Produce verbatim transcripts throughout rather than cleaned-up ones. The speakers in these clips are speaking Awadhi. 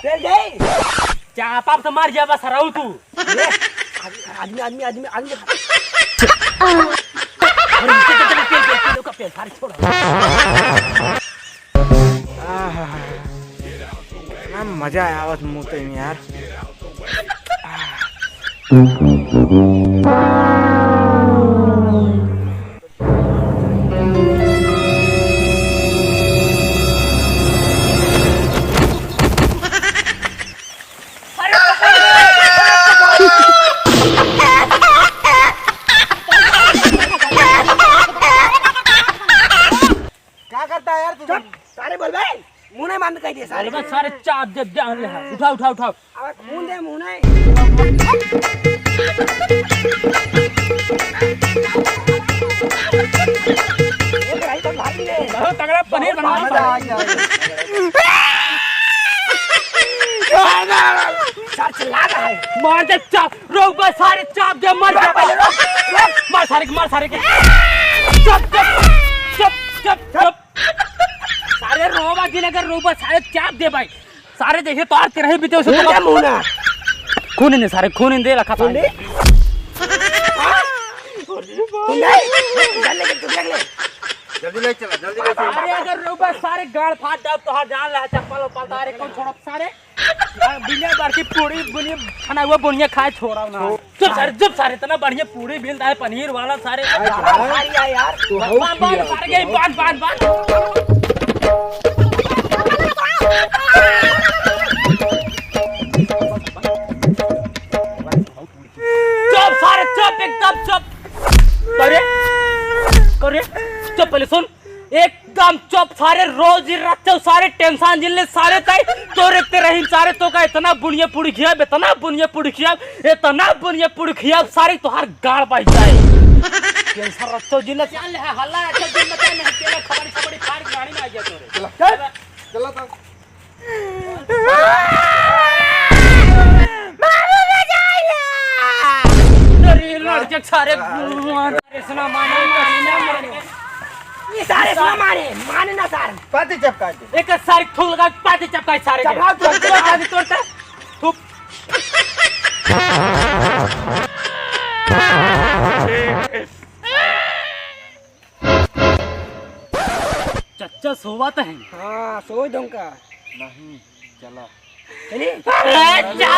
चल जाई। चापा से मर जा बस रहू तू। ए, आदमी, आदमी, आदमी, आदमी। अरे, चल, चल, चल, पेल, पेल, पेल, ओका पेल, सारे छोड़। आह, इतना मजा आया आवत मुते में यार। क्या करता है यार तू? चुप, सारे बोल बे, मुंह नहीं बंद कर दिए सारे। बोल बे, सारे चाप दे, दे, ले, हाँ। उठाओ, उठाओ, उठाओ। अब खून दे मुंह नहीं। एक राई तो भारी ले। बहुत तगड़ा पनीर बना मजा आ गया। सर चिल्ला रहा है। मार दे चाप। रोक बे, सारे चाप दे, मर जा। पहले रोक, रोक। मार सारे के, मार सारे के। चुप, चुप, चुप, चुप, चुप। सारे रोबा दिन अगर रोबा, सारे चाप दे भाई। सारे देखे तो आज तेरे ही बीते उसे खून तो दे मुंह ना। खून ही नहीं सारे, खून ही दे रखा था। खून दे। खून दे। चल ले, तू देख ले। जल्दी ले चला, जल्दी ले चला। अरे अगर रोबा सारे गाड़ फाट जाओ तो हाँ जान ला चप्पल उप्पल तारे कौन छोड़ो सारे। यार, बिना बार की पूरी, बुनी, खाना हुआ बुनिया खाए छोड़ा ना। चुप सारे, चुप सारे, इतना बढ़िया पूरी मिलता है पनीर वाला सारे। बांध, बांध, बांध, सारे के, बांध, बांध, बांध। चुप सारे, चुप, एकदम चुप। करे, करे, चुप, पहले सुन। एकदम चुप सारे, रोज ही रखते हो सारे, tension जिन ले सारे ताई, तोरे ते रहीन सारे, तो का इतना बुनिया पुड़खिया, इतना बुनिया पुड़खिया, इतना बुनिया पुड़खिया सारे, तोहार गाड़ बज जाए। Tension रखते हो जिन ले, चल है, हल्ला, अच्छा, जिन बता, नहीं, तेरा खबड़ी, खबड़ी, फाड़, गाड़ी में आ गया तोरे। चला, चल, चला तो। अरे लड़के सारे, अरे सुना माने, माने ना माने। ये सारे सुना माने, माने ना सारे। पाती चपका दे। एक सारे ठोक लगा, पाती चपका सारे के। चपका, चपका। पाती तोड़ता। थूक। चच्चा सोवत हैं। हाँ, सोई दूंगा। नहीं, चला। चलिए। अरे चच्चा!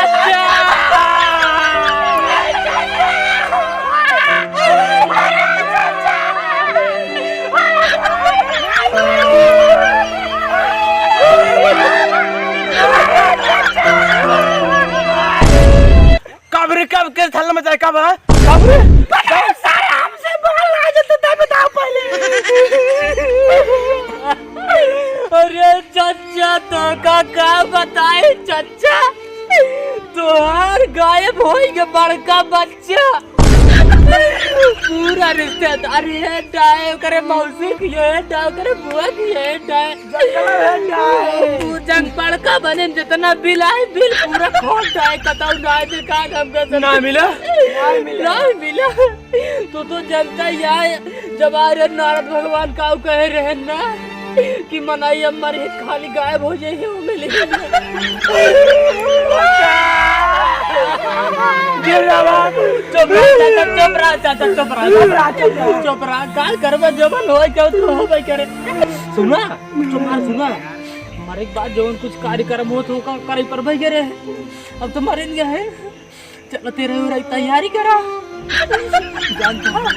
कब रे, कब के हल्ला मचाए, कब, हाँ? कब रे? पता है, सारे हमसे बोल रहा है, जो तू दे बताओ पहले। अरे चच्चा, तो का, का बताए चच्चा? तोहार गायब होई के बड़का बच्चा। पूरा रिश्तेदार, अरे डाय, ओकरे मौसी की ये डाय, ओकरे बुआ की ये डाय। जंगल में डाय। ऊ जंग बड़का बने, जितना बिल आए, बिल पूरा खोल डाय, कतौ डाय, जे का हम कर सकते। ना मिला? ना मिला। ना मिला। तू तो जनता ही है, जब आ रहे नारद भगवान का कहे रहे ना कि मनई अमर ही खाली गायब हो जाए, वो मिले। गिर रहा। चुप रहा चाचा, चुप रहा चाचा, चुप रहा, चुप रहा, चुप रहा। का करबे, जवन होए के तो होबे करे। सुना, तुम्हार सुना, हमारे एक बात, जवन कुछ कार्यक्रम हो तो का करे पर भाई करे। अब तुम्हारे लिए है, चलो तेरे और तैयारी करा। जानता है? अब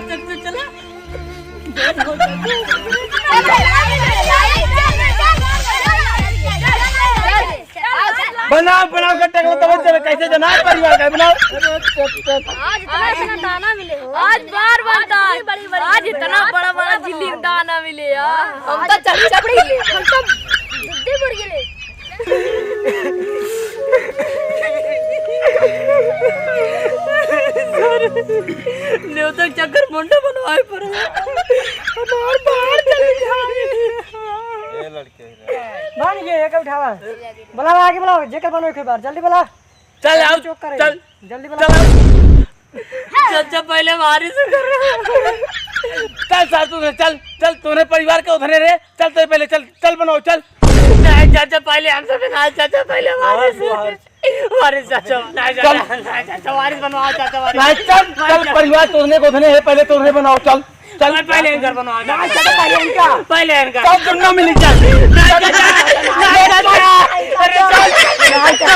चल, चल, चला। बनाओ, बनाओ के टकला तब चले, कैसे जना है परिवार का, बनाओ। आज इतना इतना दाना मिले हो। आज बार बार आज दाना। इतनी बड़ी बड़ी आज इतना बड़ा बड़ा जिल्ली में दाना मिले यार। हम तो चप चपड़ी ले, हम तो जिद्दी मुर्गी ले। नेवता चक्कर मुंडा बनवाए पर हमार बाहर चली जाए। ए लड़के रे। बन गए, एक उठावा। बुलावा, आगे बुलावा, जेकर बनो एक बार, जल्दी बुला। चल, आओ, चौक करे। चल। जल्दी बुला। चल, आओ। चल, चल, पहले मारी से कर। चल, सार, तू चल, चल, तूने परिवार के उधरे रे। चल, तो पहले चल, चल, बनाओ, चल। चाचा, पहले हमसे बनाओ, चाचा, पहले हमारे से। वारिस, वारिस। वारिस, चाचा, नहीं, चाचा, चल। नहीं, चाचा, वारिस बनवाओ, चाचा, वारिस। नहीं, चल, चल, चल। परिवार तोड़ने को धने है, पहले तोड़ने बनाओ, चल, चल। पहले इनकर बनवाओ, चाचा। नहीं, चाचा, पहले इनका। पहले इनका। चल, तुम ना मिली, चल। नहीं, चाचा, नहीं, चाचा। अरे, चल। नहीं, चल,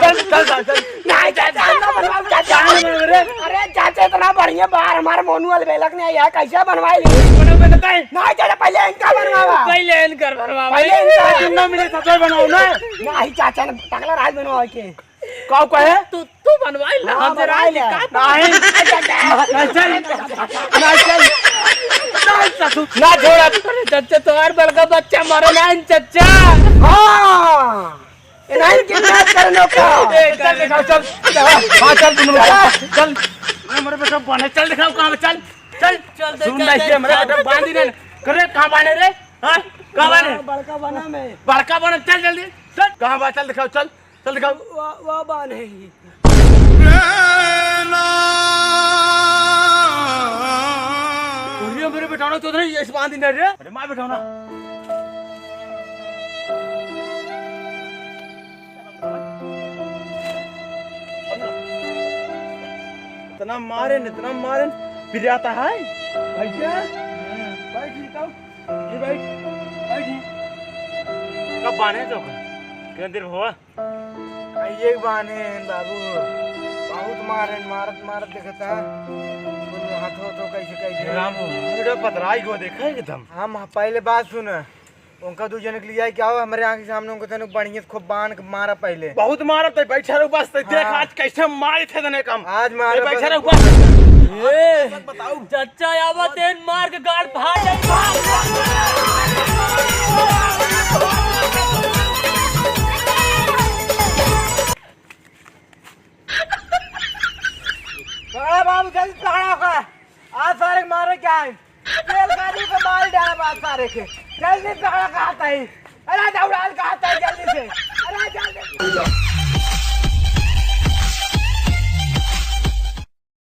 चल, चल, चल। नहीं, चाचा, हम ना बनवाओ, चाचा। अरे, चाचा, इतना बढ़िया बार हमारे मोनू वाले बेलक ने आया, कैसे बनवाई? बनवाओ, बनवाओ। नहीं, चाचा, पहले इनका बनवावा। पहले इनकर बनवावा। पहले इनका। तुम ना मिले, सचोई बनाओ ना। नहीं, चाचा, टकला राज बनवाओ के। काऊ कहे? तू, तू बनवाई ला, हाँ, हमसे बनवाई राज ला। का? नहीं। नहीं, चल। नहीं, चल। नहीं, ससुर। ना छोड़ा। अरे, चाचा, तोहार बड़का बच्चा मरे ना, चाचा। हाँ। ए, नहीं, किडनैप करनो का? ए, चल दिखाओ, चल। हाँ, चल, तुम लोग, चल। ए, मेरे बेटा, बाने, चल दिखाओ, कहाँ पे, चल, चल। चल, सुन, चल, नहीं, चल, ये मेरे चल। बेटा, बांधी नहीं। करे, कहाँ बाने रे? हाँ? कहाँ बाने? बड़का बना में। बड़का बना, चल जल्दी, चल। कहाँ बा, चल दिखाओ, चल, चल दिखाओ। वा, वा बाने ही। अरे, मेरे बेटा, ना, तो नहीं, इस बांधी नहीं रे। अरे, मार बेटा, ना। इतना मारेन, इतना मारेन, पिरात है। भैया, बैठ ही तो। ये बैठ, बैठ ही। कब बाने तो का? कितना देर हुआ? आ, ये बाने बाबू, बहुत मारेन, मारत, मारत देखता। हाथो तो कैसे, कैसे। राम, मुड़ा पतराई को देखा एकदम। हम पहले बात सुन, उनका दू जने के लिया के आओ, हमरे आँख के सामने उनको तने बढ़िया से खूब बांध के मारा पहले। बहुत मारत है, बैठा रहो बस, तो देख हाँ। आज कैसे मारी थे तने कम। आज मारा ए, बैठा बस। रहो बस। ए, बताओ। चच्चा आवा तेन मार के गाल फाड़ दे। पकड़ा बाबू, जल्दी पकड़ा ओका। आज सारे के मारे क्या है? तेल गाड़ी पे मार डाला बात सारे के। जल्दी पकड़ा कहा था ही। अरे दौड़ाल कहा था ही जल्दी से। अरे जल्दी।